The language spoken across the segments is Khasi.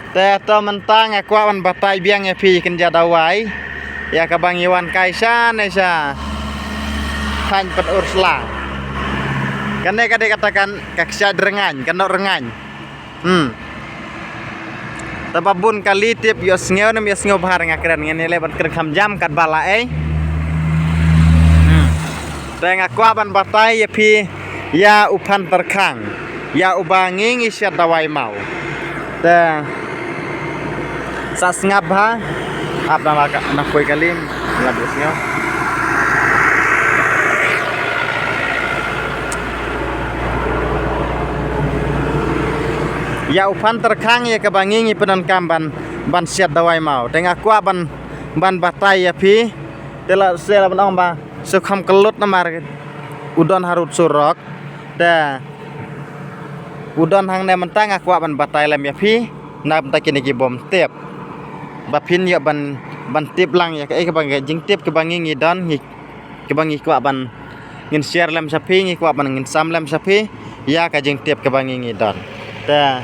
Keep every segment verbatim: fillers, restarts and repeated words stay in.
Te to mynta nga kwah ban batai biang ïa phi kynja dawai ïa kaba ngi wan kai sha ne sha thaiñ Pynursla. Kane ka dei kata kan ka kshaid rngaiñ, ka noh rngaiñ. Hmm. Te ba bun kali tip ïohsngew ne ym ïohsngew bha, nga kren ngan ïaleh ban kren kham jam katba lah ei. Hmm. Te nga kwah ban batai ïa phi ïa u phan tyrkhang, ïa uba ngi ngi siat dawai maw. Te sa sngap bha. Ap na ka na poi kali. Nga dus nyo. Ïa u phan tyrkhang ïa kaba ngi ngi pyndonkam ban ban siat dawai maw. Te nga kwah ban ban batai ïa phi. Te la se la ban ong ba shu kham kyllut namar u don harud surok. Te u don hangne mynta nga kwah ban batai lem ïa phi. Na mynta kine ki bym tip ba phin ïoh ban ban tip lang ïa kaei kaba ngi jingtip kaba ngi ngi don ngi kaba ngi kwah ban ngin share lem sha phi, ngi kwah ban ngin sam lem sha phi ïa ka jingtip kaba ngi ngi don. Te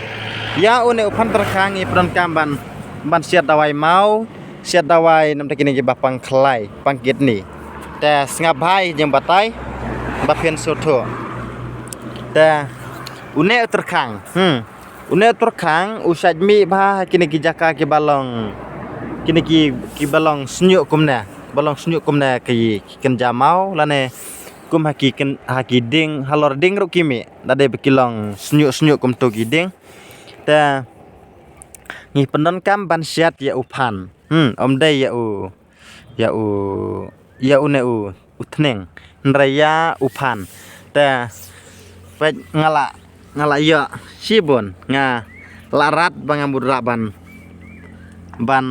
ïa une u phan tyrkhang ngi pyndonkam ban ban siat dawai maw, siat dawai namta kine kiba pang khlai, pang kidney. Te sngap bha ïa jingbatai ba phin sngewthuh. Te une u tyrkhang, hmm. Une u tyrkhang u shait mih bha ha kine ki jaka kiba long, kine ki kiba long shñiuh kumne, ba long shñiuh kumne ki kynja maw lane kum ha ki kyn ha ki dieng, halor dieng ruh ki mih. Da dei ba ki long shñiuh shñiuh kumto ki dieng. Te ngi pyndonkam ban siat ïa u phan. Hmm, ym dei ïa u ïa u ïa une u u thneng. Hynrei ïa u phan. Te peit nga la nga la ïoh shibun, nga la rat ba nga mut rah ban ban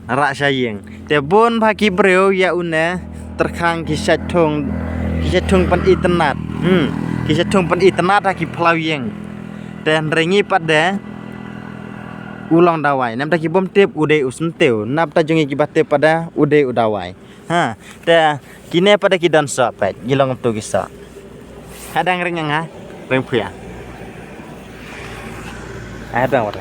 rah sha ïing. Te bun bha ki briew ïa une tyrkhang ki shait thung, ki shait thung pynitynnad. Hmm, ki shait thung pynitynnad ha ki phlaw ïing. Te hynrei ngi pat de u long dawai. Namta ki bym tip u dei u syntiew. Namta jong ngi kiba tip pat de u dei u dawai. Ha, te kine pat de ki don soh peit, ki long kumto ki soh. Ha dang ring nga, ring phuya. Ha dang wat.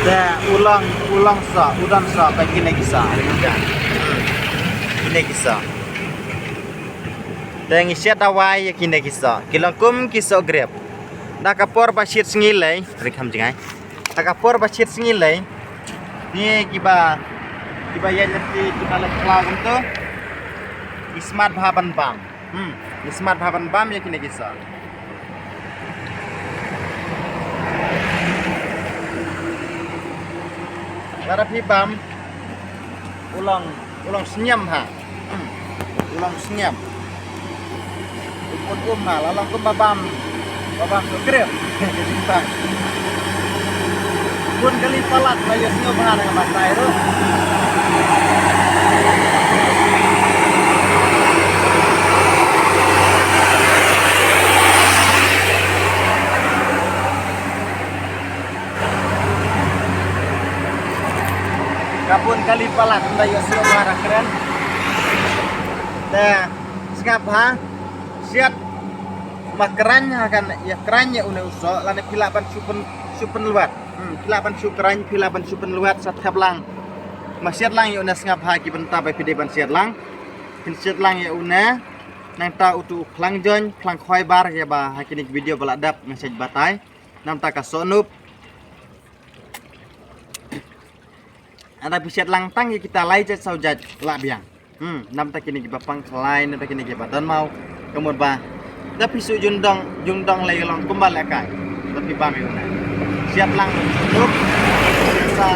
Te u long, u long soh, u don soh peit kine ki soh, ring nga. Hmm. Kine ki soh. Te ngi siat dawai ïa kine ki soh. Ki long kum ki soh grep. Da ka por ba shit sngi lei, ring kham jngai. Da ka por ba shit sngi lei. Ngi kiba kiba ïaid lynti kiba leit khlaw kumto. Ngi smat bha ban bam. Hmm, ngi smat bha ban bam ïa kine ki soh. Lada phi bam u long u long sniam ha. Hmm. U long sniam. U pun um ha, la long kum ba bam. Ba bam tu krem. Ka jingpang. Bun kali palat la ïohsngew bha na ka batai ruh. Ka bun kali palat ynda ïohsngew bha ra kren. Te sngap bha. Siat ma kren ha kan ïa kren ïa une u soh lane phi lah ban shu pyn shu pynlwat. Hmm, phi lah ban shu kren, phi lah ban shu pynlwat sa thep lang. Ma siat lang ïa une sngap bha ki bynta ba phi dei ban siat lang. Phin siat lang ïa une. Nangta utu u phlang join, phlang khwai bar ïa ba ha kine ki video ba la dep nga sait batai. Namta ka soh nup. Ynda phi siat lang tang ïa kita lai jait saw jait lah biang. Hmm, namta kine kiba pang khlai, namta kine kiba don maw. Ka mut ba da phi shu jundong, jundong lei long kumba lehkai. Da phi bam ïa une. Siat lang tup sa,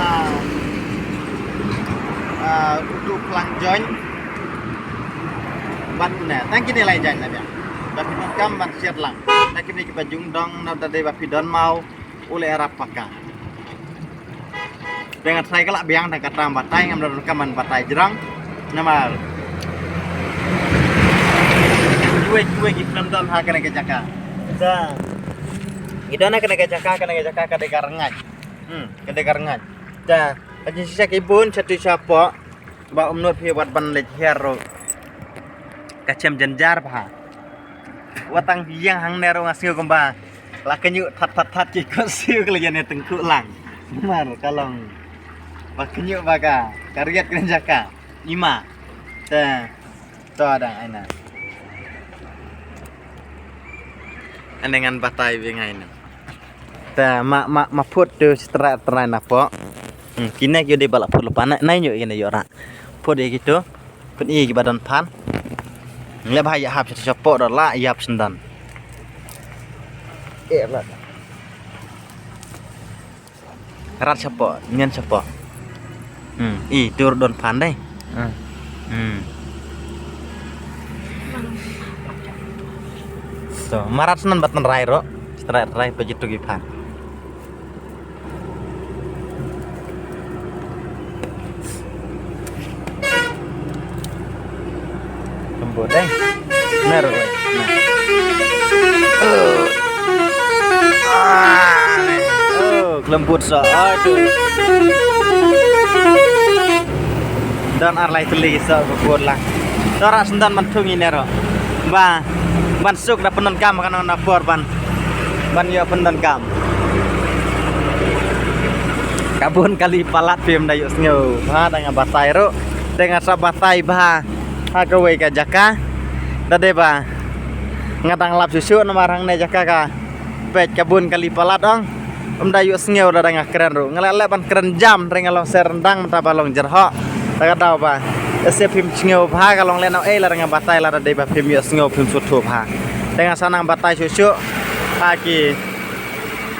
ah, utu phlang join. Bad une tang kine lai jait lah biang. Da phi donkam ban siat lang. Da kine kiba jundong, namta dei ba phi don maw. U leh ïarap paka. Te nga trai ka lah biang tang kata batai, ngam da donkam ban batai jrang. Namar kiwei kiwei ki khlem don ha kane ka jaka. Te ki don ha kane ka jaka, kane ka jaka ka dei ka rngait. Hmm, ka dei ka rngait. Te ka jingshisha ki bun shatu shapoh. Ba um nud phi wat ban leit hiar ruh. Ka chem jynjar bha. Wat tang ïeng hangne ruh nga sngew kumba la kynñiuh that that that ki kot siew ka la ïa ne tyngkhuh lang. Mar ka long ba kynñiuh ba ka ka riat ka jaka. Ima. Te to dang aina. Ane ngan batai bi ngai na. Te ma ma ma phut tu sitra trai na po. Hmm, kine ki dei ba la phut lepa na nai nyu kine ïoh ra. Phut ïa kitu. Pyn-i kiba don phan. Leh ba ïa hap shapoh da la ïap sendon. Eh, la. Rat shapoh, ngen shapoh. Hmm, i tur don phan dei. Hmm. Hmm. So, marat sendon bat rai ro. Rai rai pa jitu ki phan. Lembut, eh. Benar, weh. Nah. Oh. Ah, ni. Oh, lembut sa. Aduh. Dan ar lai teli sa lembut lah. Tora sendan man thung ini ro. Ba ban suk da pyndonkam ka nong na por ban ban ïoh pyndonkam. Ka bun kali palat phim da ïohsngew bha da nga batai ruh. Da nga sa batai bha ha kawei ka jaka. Da dei ba nga dang lap shuh shuh namar hangne jaka ka peit ka bun kali palat ong. Ym da ïohsngew da dang nga kren ruh. Nga leh leh ban kren jam, hynrei nga long seh ryndang mynta ba long jyrhoh. Da ka daw ba lehse phim sngew bha ka long lehnoh ei lada nga batai, lada dei ba phim ïohsngew phim sngewthuh bha. Te nga sa nang batai shuh shuh ha ki,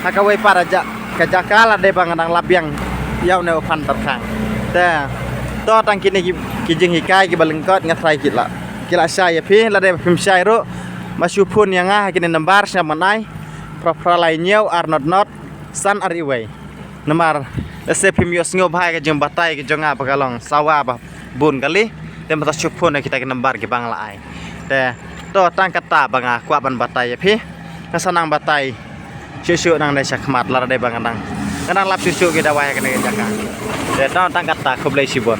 ha kawei pat ka ja-, ka jaka lada dei ba nga dang lap biang ïa une u phan tyrkhang. Te to tang kine ki, ki jinghikai kiba lyngkot nga tharai ki la, ki la shai ïa phi, lada dei ba phim shai ruh ma shu phone ïa nga ha kine nambar, sngap ngan ai, phra phra lai hynñiew ar not not san ar iwei. Namar lehse phim ïohsngew bha ïa ka jingbatai ka jong nga ba ka long sawa ba bun kali. Te mynta shu phone ïa kita ki nambar kiba nga la ai. Te to tang kata ba nga kwah ban batai ïa phi. Nga sa nang batai shuh shuh nangne shakhmat lada dei ba nga dang, nga dang lap shuh shuh ki dawai ha kane ka jaka. Te to tang kata, khublei shibun.